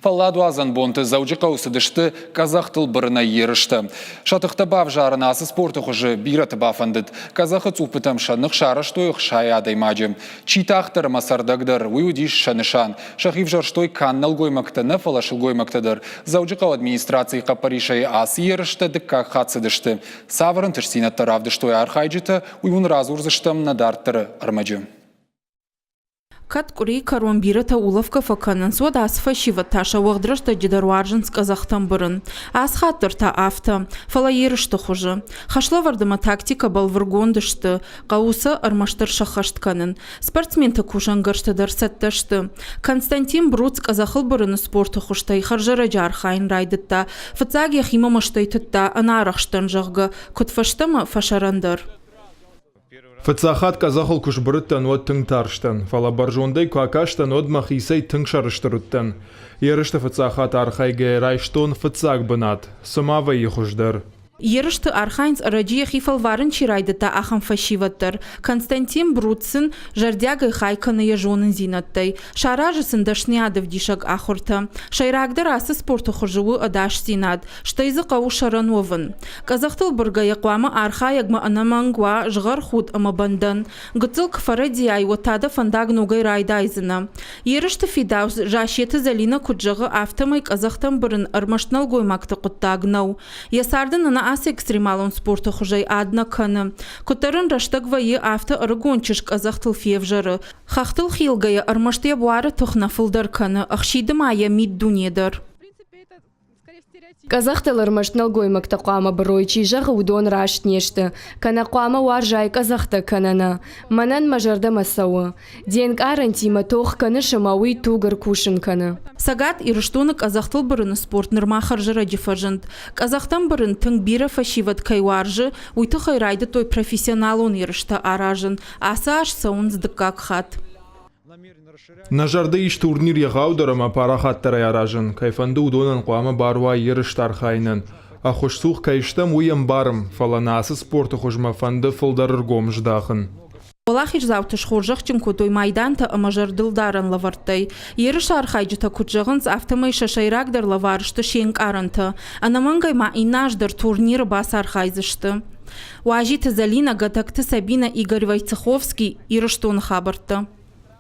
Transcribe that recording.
Фӕлладуадзӕн бонты Дзӕуджыхъӕуы цыдысты къӕдзӕхтыл бырынӕй ерыстӕ. Сӕ тыхтӕ бавзарын ацы спорты хуызы бирӕты бафӕндыд. Къӕдзӕхы цъуппытӕм сӕ ных сарӕзтой 60 адӕймаджы. Чи тагъддӕр ӕмӕ цӕрдӕгдӕр, уый уыдис сӕ нысан. Сӕхи взӕрстой канд нӕлгоймӕгтӕ нӕ, фӕлӕ сылгоймӕгтӕ дӕр. Дзӕуджыхъӕуы администрацийы хъӕппӕрисӕй ацы ерыстӕ дыккаг хатт цыдысты. Цавӕр ӕнтыстдзинӕдтӕ равдыстой архайджытӕ, уый уын радзурдзыстӕм нӕ дарддӕры ӕрмӕджы. Кӕд къуырийы кӕрон бирӕтӕ улӕфгӕ фӕкӕнынц, уӕд ацы фӕсивӕд та сӕ уӕгъд рӕстӕджы дӕр уарзынц къӕдзӕхтӕм бырын. Ацы хатт дӕр та афтӕ, фӕлӕ ерысты хуызы. Хӕслӕвӕрд ӕмӕ тактикӕ бӕлвыргонд сты, хъӕуы сӕ ӕрмӕстдӕр сӕххӕст кӕнын. Спортсменты кусӕнгӕрзтӕ дӕр цӕттӕ сты. Константин Бруц къӕдзӕхыл бырыны спорты хуызтӕй хӕрзӕрӕджы архайын райдыдта. Фыццаг йӕхимӕ мӕстӕй тыдта, ӕнӕарӕхстӕн, зӕгъгӕ, куыд фӕстӕмӕ, фӕсӕрӕндӕр. Фыццаг хатт къӕдзӕхыл куы сбырыдтӕн, уӕд тынг тарстӕн, фӕлӕ бӕрзондӕй куы акастӕн, уӕд мӕхицӕй тынг сӕрыстыр уыдтӕн. Ерысты фыццаг хатт архайгӕйӕ райстон фыццаг бынат. Цы ма вӕййы хуыздӕр? Ерысты архайынц, ӕрӕджы йӕхи фӕлварын чи райдыдта, ахӕм фӕсивӕд дӕр. Константин Бруцин зӕрдиагӕй хай кӕны йӕ зонындзинӕдтӕй. Саразы сын дӕсныйадӕвдисӕг ахуыртӕ. Сӕйрагдӕр ацы спорты хуызы у ӕдасдзинад. Стӕй дзы хъӕуы сӕрӕн уӕвын. Къӕдзӕхтыл быргӕйӕ хъуамӕ архайӕгмӕ ӕнӕмӕнг уа згъӕрхуд ӕмӕ бӕндӕн. Гыццыл куы фӕрӕдийай, уӕд та дӕ фӕндаг ногӕй райдайдзынӕ. Ерысты фидауц Зассеты Зӕлинӕ куыд зӕгъы, афтӕмӕй къӕдзӕхтӕм бырын ӕрмӕст нӕлгоймӕгты хъуыддаг нӕу. Йӕ царды нын ацы экстремалон спорты хуызӕй ад нӕ кӕны. Куыддӕр ын рӕстӕг вӕййы, афтӕ ӕрыгон чызг къӕдзӕхтыл февзӕры. Хӕхтыл хилгӕйӕ ӕрмӕст йӕ буары тых нӕ фылдӕр кӕны, ӕхсиды ма йӕ миддуне дӕр. Къӕдзӕхтыл ӕрмӕст нӕлгоймӕгтӕ хъуамӕ бырой, чи зӕгъы, уыдон раст не сты. Кӕнӕ хъуамӕ уарзай къӕдзӕхтӕ, кӕнӕ нӕ. Мӕнӕн мӕ зӕрдӕмӕ цӕуы. Де нкъарӕнтимӕ тох кӕныс ӕмӕ уый туг ӕркусын кӕны. Цӕгат Ирыстоны къӕдзӕхтыл бырыны спорт нырма хӕрзӕрӕджы фӕзынд. Къӕдзӕхтӕм бырын тынг бирӕ фӕсивӕд кӕй уарзы, уый тыххӕй райдыдтой профессионалон ерыстӕ аразын. Ацы аз цӕуынц дыккаг хатт. Нӕ зӕрды ис турнир егъаудӕр ӕмӕ парахатдӕрӕй аразын. Кӕй фӕнды, уыдонӕн хъуамӕ бар уа ерысты архайынӕн. Ӕххуысцух кӕй стӕм, уый ӕмбарӕм, фӕлӕ нӕ ацы спорты хуызмӕ фӕнды фылдӕр ӕргом здахын. Уӕлахиздзауты схорзӕхджын кодтой майдантӕ ӕмӕ зӕрдылдарӕн лӕвӕрттӕй. Ерысы архайджытӕ куыд зӕгъынц, афтӕмӕй сӕ сӕйрагдӕр лӕвар сты се нкъарӕнтӕ. Ӕнӕмӕнгӕй ма иннӕ аз дӕр турниры бацархайдзысты. Уазиты Зӕлинӕ, Гӕтӕгты Сабинӕ, Игорь Войцеховский, Ирыстоны хабӕрттӕ.